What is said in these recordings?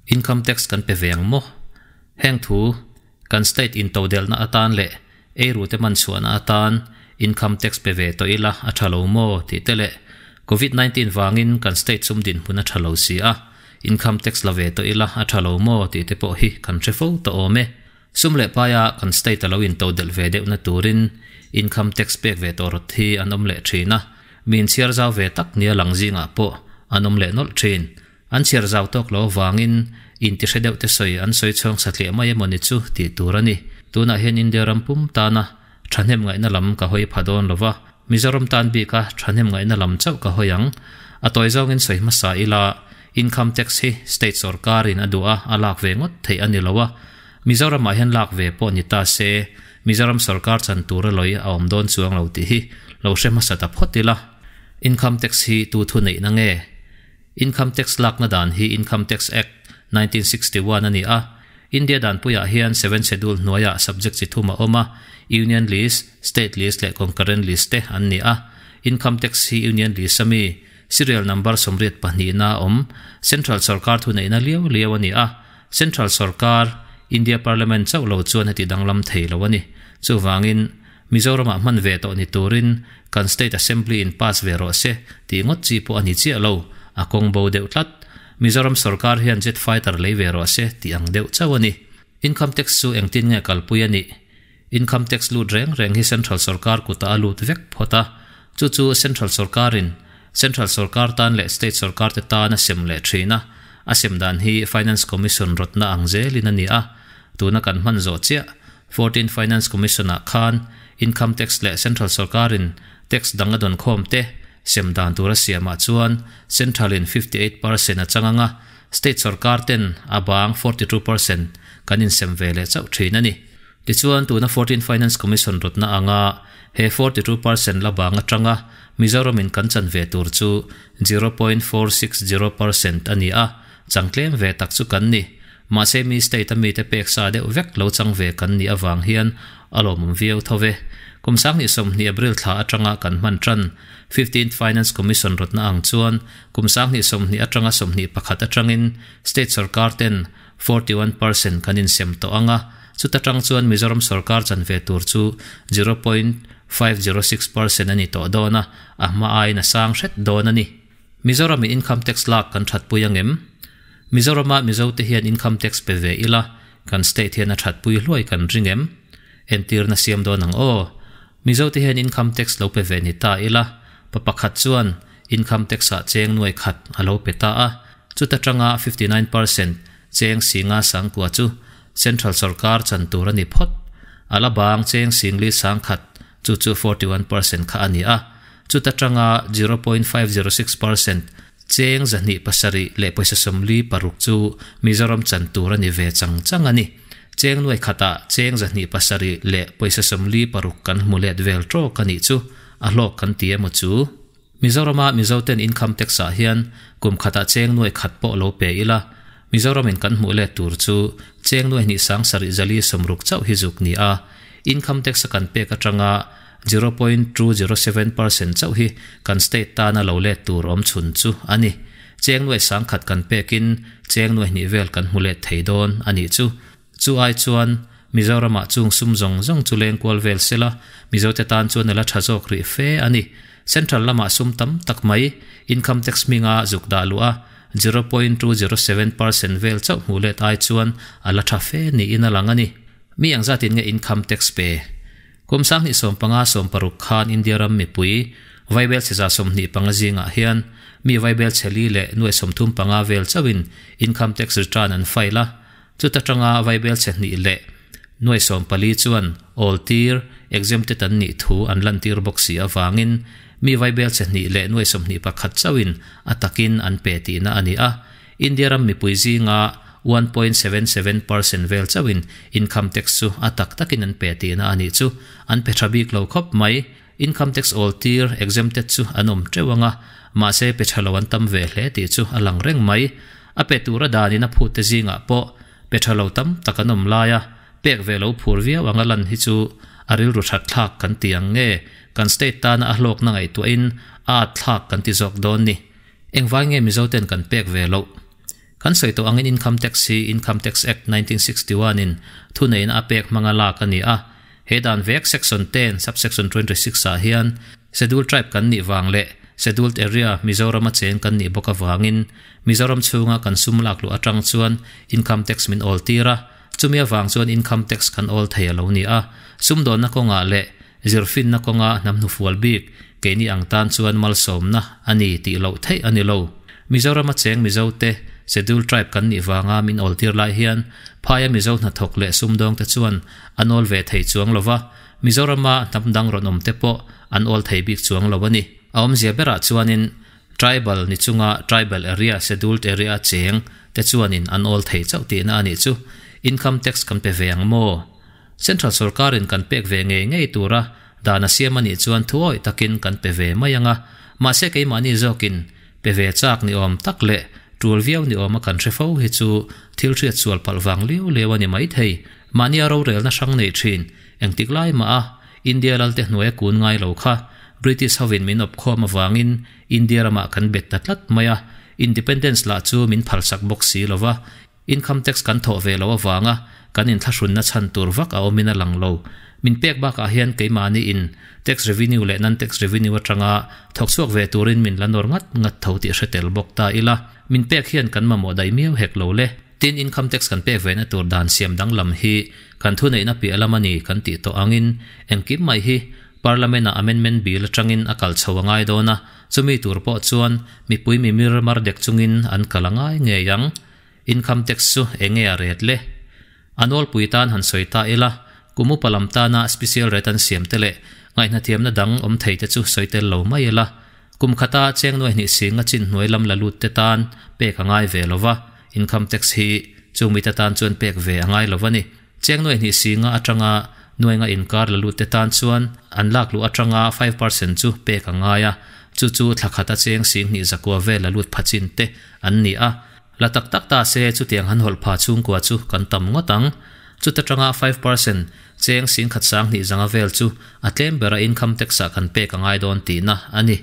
Income tax kan pe ve ang maw? Heng thu, kan state intodelhna atan leh eirute man chhuahna atan income tax pe ve tawh ila a tha lo maw tih te leh Covid 19 vangin kan state sum dinhmun a tha lo si a, income tax la ve tawh ila a tha lo maw tih te pawh hi kan hre fo tawh awm e. Sum leh paia kan state a lo intodelh ve deuhna turin income tax pek ve tawh rawt hi an awm leh thin a, mi inchhiar zau ve tak nia lang zingah pawh an awm leh nawlh thin. An chhiar zau tawk lo avangin intihre deuh te sawi an sawi chhawng satliah mai emaw ni chu tih tur a ni. Tunah hian India ram pum tana thahnem ngaihna lam ka hawi pha dawn lo va, Mizoram tan bika thahnem ngaihna lam chauh ka hawi ang. A tawi zawngin sawi hmasa ila, income tax hi state sorkarin a duh a, a lak ve ngawt theih a ni lo a. Mizoramah hian lak ve pawh ni ta se, Mizoram sorkar chan tura lawi a awm dawn chuang lo tih hi lo hre hmasa ta phawt ila. Income tax hi tu thu neihna nge? Income tax lakna dan hi Income Tax Act, 1961 a ni a. India danpuiah hian Seventh Schedule hnuaiah subject chi thum a awm a, Union List, State List leh Concurrent List te an ni a. Income Tax hi Union List a mi, Serial Number 82 a awm, Central Sorkar thuneihna liau liau a ni a. Central Sorkar, India Parliament chauh lo chuan heti danglam thei lo a ni. Chuvangin, Mizoramah hman ve tawh ni turin kan State Assembly in pass ve rawh se tih ngawt chi pawh a ni chiah lo, a kawng bo deuh tlat. Mizoram sorkar hian jet fighter lei ve rawh se tih ang deuh chauh a ni. Income tax chu engtin nge kalpui a nih? Income tax lut reng reng hi Central sorkar kutah a lut vek phawt a, chu chu Central sorkarin Central sorkar tan leh State sorkar te tan a sem leh thin a, a sem dan hi Finance Commission rawtna ang zelin a ni a, tuna kan hman zawh chiah Fourteen Finance Commission-ah khan Income Tax leh Central sorkarin tax dang a dawn khawm te sem dan tur a siamah chuan Central-in 58% a chang ang a, State sorkar ten a bang 42% kan insem ve leh chauh thin a ni. Tichuan, tuna Fourteen Finance Commission rawtna anga he 42% la bang atanga Mizoramin kan chan ve tur chu 0.460% a ni a, chang tlem ve tak chu kan ni. Mahse mi state a mite pek sa deuh vek lo chang ve kan nih avang hian a lawmawm viau tho ve. Kum 2020 April thla atanga kan hman tan Fifteenth Finance Commission rawtna ang chuan kum 2020 atanga 21 atangin state sorkar ten 41% kan insem tawh ang a, chuta tang chuan Mizoram sorkar chan ve tur chu 0.506% a ni tawh dawn a, a hma aiin a sang hret dawn a ni. Mizoramin income tax lak kan thatpui angem? Mizorama Mizote hian income tax pe ve ila, kan state hian a thatpui hluai kan ring em? Entirna siam dawn ang aw. Mizote hian income tax lo pe ve ni ta ila, pa pakhat chuan income tax ah cheng nuai khat a lo pe ta a, chuta tanga 59% cheng singa sangkua chu central sorkar chan tur a ni phawt. A la bang cheng singli sangkhat chu chu 41% kha a ni a, chuta tanga 0.506% Cheng 276.46 chu Mizoram chan tur a ni ve chang chang a ni. Cheng nuai khatah cheng 276.46 kan hmu let vel tawk a nih chu a hlawk kan ti emaw chu. Mizorama Mizoten income tax ah hian kum khatah cheng nuai khat pawh lo pe ila, Mizoramin kan hmuh let tur chu cheng nuai hnih 7460 chauh hi zuk ni a, income tax a kan pek atanga 0.207% chauh hi kan state tana lo let tur awm chhun chu a ni. Cheng nuai 1000 kan pekin cheng nuai hnih vel kan hmu let thei dawn a nih chu. Chu ai chuan Mizoramah chung sum zawng zawng chu leng kual vel sela, Mizote tan chuan a la tha zawk rih fe a ni. Central lamah sum tam tak mai income tax hminga zuk dah luh a, 0.207% vel chauh hmuh let ai chuan a la tha fe niin a lang a ni. Mi ang zatin nge income tax pe? Kum 2015 16 khan India ram mipui vaibel chhe 25 zingah hian mi vaibel chhe li leh nuai 35 vel chauhin income tax return an file a, chuta tanga vaibel chhe hnih leh nuai 14 chuan awl tir, exempted, an nih thu an lantir bawk si avangin mi vaibel chhe hnih leh nuai 21 chauhin a takin an pe tihna a ni a. India ram mipui zinga 1.77% vel chauhin income tax chu a tak takin an pe tihna a nih chu. An pe tha bik lo khawp mai. Income tax awl tir, exempted, chu an awm teuh ang a, mahse pe tha lo an tam ve hle tih chu a lang reng mai. A pe tura danin a phut te zingah pawh pe tha lo tam tak an awm lai a, pek ve lo phur viau anga lan hi chu a rilru that thlak kan ti ang nge, kan state tana a hlawkna ngaihtuahin a at thlak kan ti zawk dawn ni. Engvai nge Mizoten kan pek ve loh? Kan sawi tawh angin Income Tax hi Income Tax Act 1961 in thuneihna a pek hmanga lak a ni a. He dan vek Section 10, Subsection 26 ah hian Scheduled Tribe kan nih vang leh Scheduled Area Mizorama cheng kan nih bawk avangin Mizoram chhunga kan sum lak luh atang chuan Income Tax min awl tir a, chumi avang chuan Income Tax kan awl thei a lo ni a. Sumdawnna kawngah leh zirfinna kawnga hnam hnufual bik keini ang tan chuan malsawmna a ni tih loh theih a ni lo. Mizorama cheng Mizote Scheduled Tribe kan nih vanga min awl tir lai hian phaia Mizo hnathawk leh sumdawngte chuan an awl ve thei chuang lo va, Mizorama hnam dang rawn awmte pawh an awl thei bik chuang lo a ni. A awmzia berah chuanin Tribal ni chunga Tribal Area, Scheduled Area cheng te chuanin an awl thei chauh tihna a nih chu. Income Tax kan pe ve ang maw? Central sorkarin kan pek ve ngei ngei tura dan a siam a nih chuan thuawih takin kan pe ve mai ang a, mahse keimahni zawkin pe ve chak ni awm tak leh tul viau ni awma kan hre fo hi chu thil hriat sual palh vang liau liau a ni maithei. Mahnia rorelna hrang nei thin engtik lai mah a India lalte hnuaia kun ngai lo kha British hovin min awpkhawm avangin India ramah kan bet ta tlat mai a, Independence lah chu min phalsak bawk si lo va, Income tax kan thawh ve loh avanga kan inthlahrunna chhan tur vak a awmin a lang lo. Min pek bakah hian keimahni in tax revenue leh non-tax revenue atanga thawk chhuak ve turin min la nawr ngat ngat tho tih hre tel bawk ta ila, min pek hian kan mamawh daih miau hek lo le. Tin, income tax kan pek vena tur dan siam danglam hi kan thuneihna piah lam a ni kan tih tawh angin engkim mai hi Parliament-ah amendment bill atangin a kal chho a ngai dawn a, chumi tur pawh chuan mipui mimir mar dek chungin an kal a ngai ngei ang. Income tax chu enge a ret le? A nawlpui tan han sawi ta ila, kum upa lam tana special rate an siam te leh ngaihnathiamna dang awm thei te chu sawi tel lo mai ila. Kum khata cheng nuai hnih singa chin hnuai lam la lut te tan pek a ngai ve lo va, income tax hi chung mite tan chuan pek ve a ngai lo a ni. Cheng nuai hnih singa atanga nuai nga inkar la lut te tan chuan an lak luh atanga 5% chu pek a ngai a, chu chu thla khata cheng sing hnih zakua vel la lut phachin te an ni a. La tak tak ta se chutiang han hawlh pha chhungkua chu kan tam ngawt ang. Chuta tanga 5% cheng sing khat sang hnih zanga vel chu a tlem bera income tax ah kan pek a ngai dawn tihna a ni.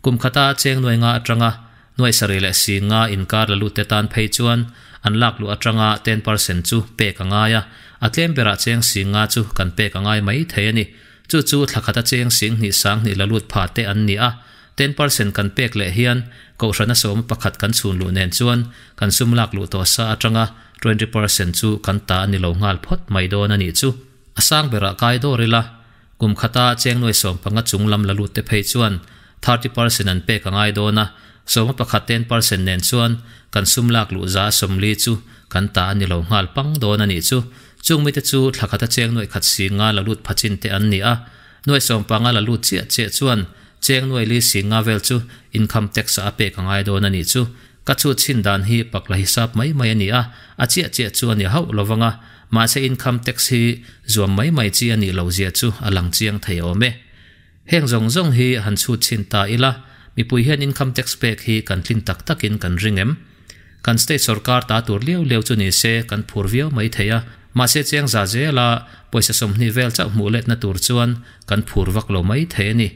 Kum khata cheng nuai nga atanga nuai sarih leh sing nga inkar la lut te tan phei chuan an lak luh atanga 10% chu pek a ngai a, a tlem berah cheng sing nga chu kan pek a ngai mai thei a ni. Chu chu thla khata cheng sing hnih sang hnih la lut pha te an ni a. 10% kan pek leh hian kohhrana sawma pakhat kan chhun luh nen chuan kan sum lak luh tawh sa atanga 20% chu kan ta a ni lo nghal phawt mai dawn a nih chu. A sang berah kai dawr ila, kum khata cheng nuai 15 chung lam la lut te phei chuan 30% an pek a ngai dawn a, sawma pakhat 10% nen chuan kan sum lak luh za 40 chu kan ta a ni lo nghal pang dawn a nih chu. Chung mite chu thla khata cheng nuai khat si nga la lut phachin te an ni a, nuai 15 la lut chiah chiah chuan cheng nuai li si nga vel chu income tax a pek a ngai dawn a nih chu. Ka chu chin dan hi pakla hisap mai mai a ni a, a chiah chiah chu a ni hauh lovanga, mahse income tax hi zuam mai mai chi a nih loh zia chu a lang chiang thei awm e. Heng zawng zawng hi han chhut chin ta ila, mipui hian income tax pek hi kan tlin tak takin kan ring em? Kan state sorkar ta tur liau liau chu ni se kan phur viau mai thei a, mahse cheng za zela pawisa 20 vel chauh hmuh letna tur chuan kan phur vak lo mai thei a ni.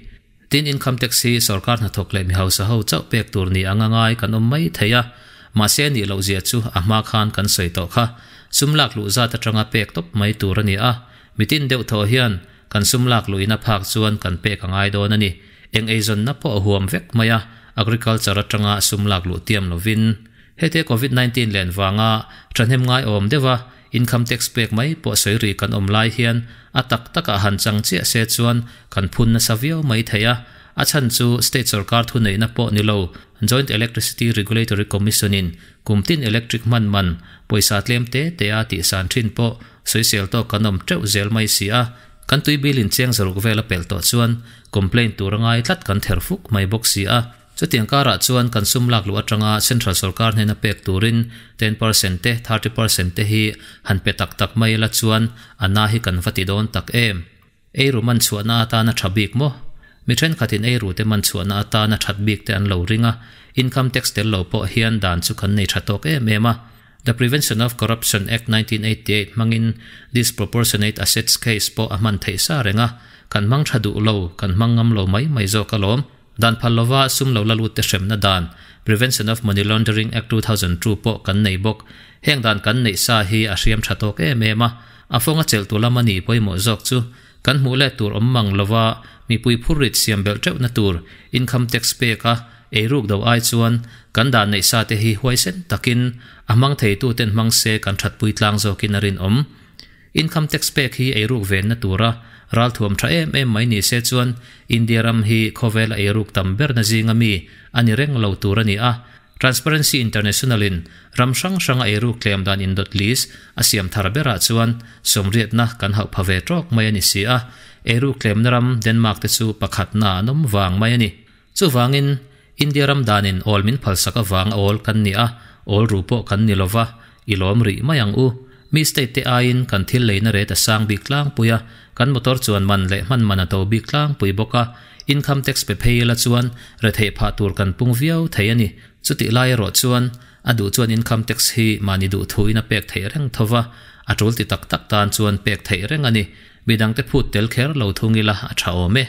Tin, income tax hi sorkar hnathawk leh mi hausa ho chauh pek tur ni anga ngai kan awm mai thei a, mahse nih loh zia chu a hma khan kan sawi tawh kha. Sum lak luh zat atanga pek tawp mai tur a ni a, mitin deuh thaw hian kan sum lak luhin a phak chuan kan pek a ngai dawn a ni. Eng eizawnna pawh a huam vek mai a, agriculture atanga sum lak luh tiam lovin. Hete COVID-19 len wanga thahnem ngai awm deuha income tax pek mai pawh sawi ri kan awm lai hian a tak takah han chang chiah se chuan kan phun nasa viau mai thei a. A chhan chu state sarkar thu neihna pawh ni lo Joint Electricity Regulatory Commission in kumtin electric man man pawisa tlem te te a tih san thin pawh sawisel tawk kan awm teuh zel mai si a. Kan tui bilin cheng zaruk vel a pel tawh chuan complaint tur angai tlat kan ther fuk mai bawk si a. Chutiang karah chuan kan sum lak luh atanga central sarkar hnena pek turin 10% te 30% te hi han pe tak tak mai la chuan ana hi kan va ti dawn tak em. Eiru man chuahna atana tha bik maw? Mi thenkhatin eiru te man chuahna atana that bik te an lo ringa, income tax tel lo pawh hian dan chu kan nei tha tawk em em a. The Prevention of Corruption Act 1988 hmangin disproportionate assets case pawh a hman theih sa renga, kan hmang tha duh lo, kan hmang ngam lo mai mai zawk alawm. Dan phal lova sum lo la lut te hremna dan, Prevention of Money Laundering Act 2002 pawh kan nei bawk. Heng dan kan neih sa hi a hriam tha tawk em em a, a fawnga chelh tu lama ni pawimawh zawk chu kan hmuh let tur awm mang lova mipui phurrit siam belh teuhna tur income tax pek a eiruk do ai chuan kan dan neih sa te hi huaisen takin a hmang theitu ten hmang se kan thatpui tlang zawkin a rinawm. Income tax pek hi eiruk venna tura ralthuam tha em em mai ni se chuan India ram hi khawvel a eiruk tam ber na zinga mi ani reng lo tur ani a. Transparency International in ram hrang hranga eiruk tlem dan indawt list a siam thar berah chuan sawmriatna kan hauh pha ve tawk mai ani si a. Eiruk tlemna ram Denmark te chu pakhatna an awm vang mai ani. Chuvangin India ram danin awl min phalsak avang a awl kan ni a, awl ru pawh kan ni lova, i lawm rih mai ang u. Mi state te aiin kan thil leina rate a sang bik tlangpui a, kan motor chuan man leh hman man a to bik tlangpui bawk a, income tax pe phei ila chuan retheih phah tur kan pung viau thei a ni. Chutih lai erawh chuan a duh chuan income tax hi mahni duh thuin a pek theih reng tho va, a tul ti tak tak tan chuan pek theih reng a ni. Midangte phut tel kher lo thung ila a tha awm e.